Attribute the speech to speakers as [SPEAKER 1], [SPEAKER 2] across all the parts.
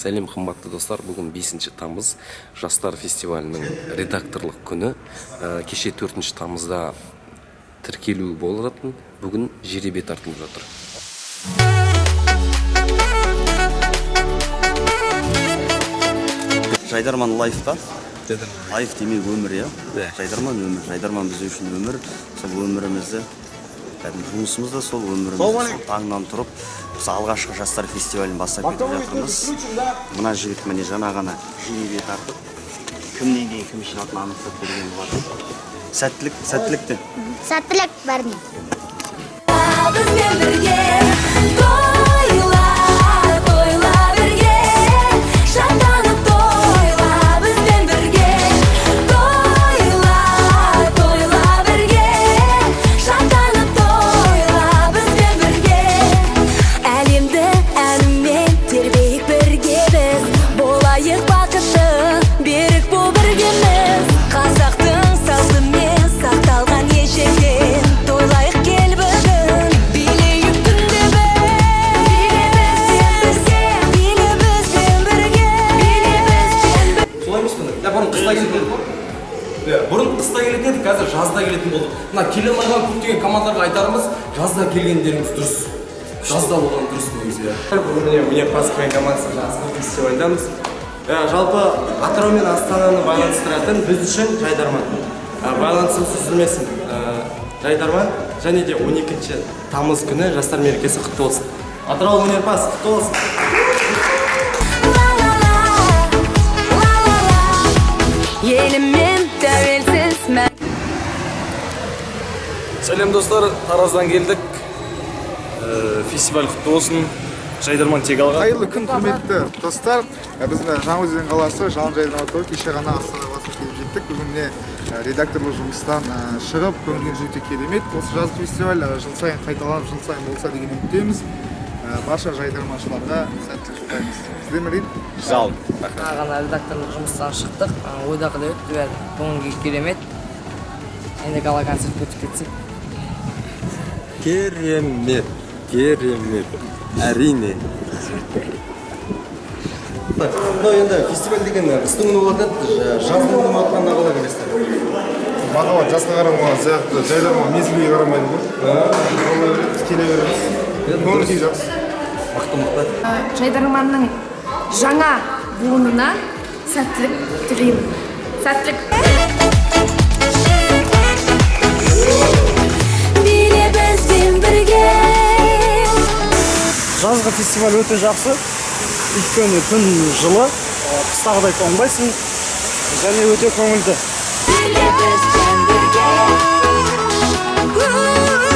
[SPEAKER 1] Сәлем, қымбатты достар! Бүгін 5 тамыз, жастар фестивалінің редакторлық күні. Кеше 4 тамызда тіркелу болатын, бүгін жеребе тартылып жатыр.
[SPEAKER 2] Жайдарман life та. Life демек өмір, иә. Жайдарман өмір, жайдарман біз үшін өмір. Сол өмірімізді, кәдімгі жұмысымыз да сол өміріміз. Сол таңнан тұрып, біз алғашқы жастар фестивалін бастап кетіп жатырмыз. Мына жігіт, міне, жаңа ғана жеребе тартып, кімнен кейін кім жиналатынын анықтап берген болатын. Сәттілік, сәттілік те.
[SPEAKER 3] Сәттілік бәріне!
[SPEAKER 4] Бізбен бірге тойла, тойла бірге, шаттанып тойла, бізбен бірге тойла, тойла бірге, шаттанып тойла, бізбен бірге. Әлемді әнімен тербейік бірге, біз болайық бақытты, берік бол, біргеміз. Қазақтың салтымен сақталған ежелден, тойлайық кел бүгін, билейік күнде біз. Биле бізбен бірге, биле бізбен бірге, биле бізбен.
[SPEAKER 5] Солай емес пе? Я бұрын қыста келетін едік қой. Иә, бұрын қыста келетін едік, қазір жазда келетін болдық. Мына келе алмай қалған көптеген командаларға айтарымыз: жазда келгендеріңіз дұрыс. Жазда болған дұрыс негізі, иә.
[SPEAKER 6] Бүгін, міне, өнерпаз командасы жазғы фестивальдамыз. Жалпы Атырау мен Астананы байланыстыратын біз үшін Жайдарман. Байланысымыз үзілмесін. Жайдарман және де 12 тамыз күні жастар мерекесі құтты болсын. Атырау өнерпаз құтты болсын!
[SPEAKER 4] Ла-ла-ла, ла-ла-ла, еліммен тәуелсіз.
[SPEAKER 7] Сәлем, достар! Тараздан келдік. Фестиваль құтты болсын! Жайдарман тек алға!
[SPEAKER 8] Қайырлы күн, құрметті достар! Біз мына Жаңаөзен қаласы, Жалын жайдарман тобы, кеше ғана Астана қаласына келіп жеттік. Бүгін, міне, редакторлық жұмыстан шығып, көңіл күйіміз өте керемет. Осы жазғы фестиваль жыл сайын қайталанып, жыл сайын болса деген үміттеміз. Барша жайдарманшыларға сәттілік тілейміз. Сіздер ме?
[SPEAKER 7] Жалын.
[SPEAKER 9] Жаңа ғана редакторлық жұмыстан шықтық. Ойдағыдай өтті бәрі, көңіл күй керемет. Енді гала концерт өтіп кетсек.
[SPEAKER 6] Керемет, керемет, әрине. Мынау енді фестиваль деген қыстың күні болатын еді, жаздың күні болып жатқанына қалай қарайсыздар?
[SPEAKER 8] Махаббат жасқа қарамаған сияқты, жайдарман мезгілге қарамайды ғой. Бола береді, келе береміз. Көңіл күй жақсы.
[SPEAKER 6] Мықты, мықты.
[SPEAKER 10] Жайдарманның жаңа буынына сәттілік тілеймін, сәттілік!
[SPEAKER 4] Биле бізбен бірге.
[SPEAKER 11] Жазғы фестиваль өте жақсы, өйткені күн жылы, қыстағыдай тоңбайсың және өте көңілді.
[SPEAKER 4] Биле бізбен бірге. Биле, биле, биле.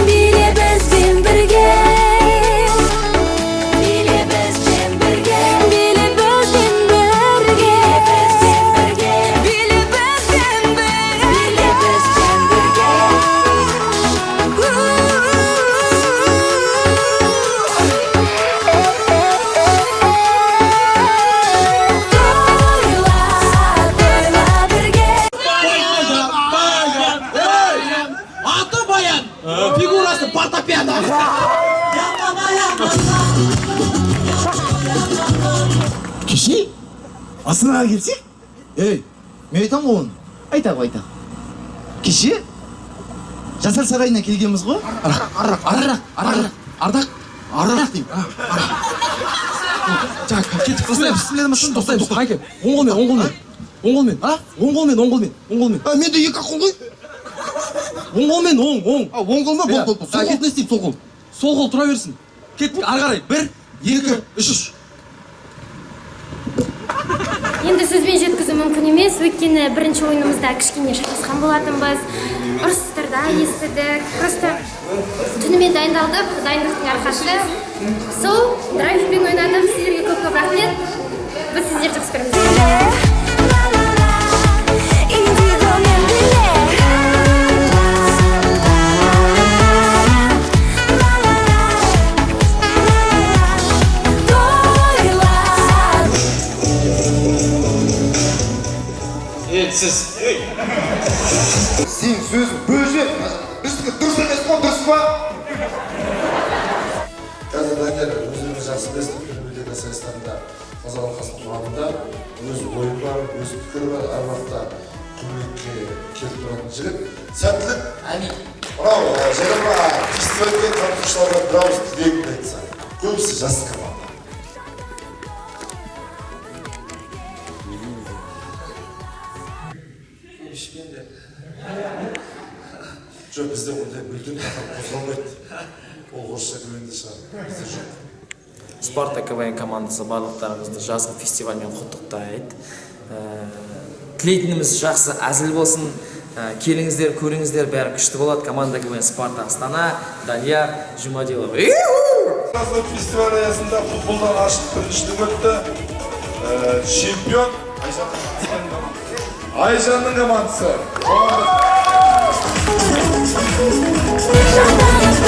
[SPEAKER 4] Биле бізбен бірге. Биле бізбен бірге. Биле бізбен бірге. Биле бізбен бірге. Биле бізбен бірге. Тойла, тойла бірге.
[SPEAKER 12] Аты Баян, фигурасы фортепиано.
[SPEAKER 13] Кеше Астанаға келсек, ей, мен айтамын ғой оны. Айтақ, айтақ. Кеше Жастар сарайына келгенбіз ғой. Арақ, арақ, арақ, арақ, ардақ, арақ деймін.
[SPEAKER 5] Так, кеттік, тоқтаймыз, тоқтаймыз, қайке, оң қолмен, оң қолмен, оң қолмен, а, оң қолмен, оң қолмен, оң қолмен.
[SPEAKER 13] А, менде екі ақ қол ғой.
[SPEAKER 5] Оң қолмен, оң, оң.
[SPEAKER 13] А, оң қол ма?
[SPEAKER 5] Иә.
[SPEAKER 13] Оң қол.
[SPEAKER 5] А, кет, не істеймін, сол қол. Сол қол тұра берсін. Кеттік, ары қарай. Бір, екі, үш.
[SPEAKER 3] Енді сөзбен жеткізу мүмкін емес, өйткені бірінші ойынымызда кішкене шатасқан болатынбыз, ұрыстар да естідік. Просто түнімен дайын Дайындалдық, дайындықтың арқасы. Сол драйвпен ойнадық. Сіздерге көп көп рахмет. Біз сіздерді жақсы көреміз.
[SPEAKER 4] Индигомен биле. Тойла.
[SPEAKER 7] Сіз.
[SPEAKER 8] Сен сөзің бөліп жібер. Біздікі дұрыс емес қой, дұрыс па?
[SPEAKER 14] Қазір, Данияр, өздеріңіз жақсы білесіздер, премьер лига сайыстарында Қазақ алқасының құрамында өз ойы бар, өз пікірі бар, әр уақытта көмекке келіп тұратын жігіт. Сәттілік! Әмин. Мынау Жайдарман фестивальге қатысушыларға бір ауыз тілегімді айтсам, көбісі жас команда.
[SPEAKER 6] Ішпеңдер.
[SPEAKER 14] Жоқ, бізде ондай мүлдем тақырып қозғалмайды. Ол орысша КВН-де шығар, бізде жоқ.
[SPEAKER 15] Спарта КВН командасы барлықтарыңызды жазғы фестивальмен құттықтайды. Тілейтініміз жақсы әзіл болсын. Келіңіздер, көріңіздер, бәрі күшті болады. Команда КВН Спарта Астана, Данияр Жұмадилов.
[SPEAKER 14] Жазғы фестиваль аясында футболдан ашық біріншілік өтті. Чемпион Айжанның командасы.
[SPEAKER 4] Жастар.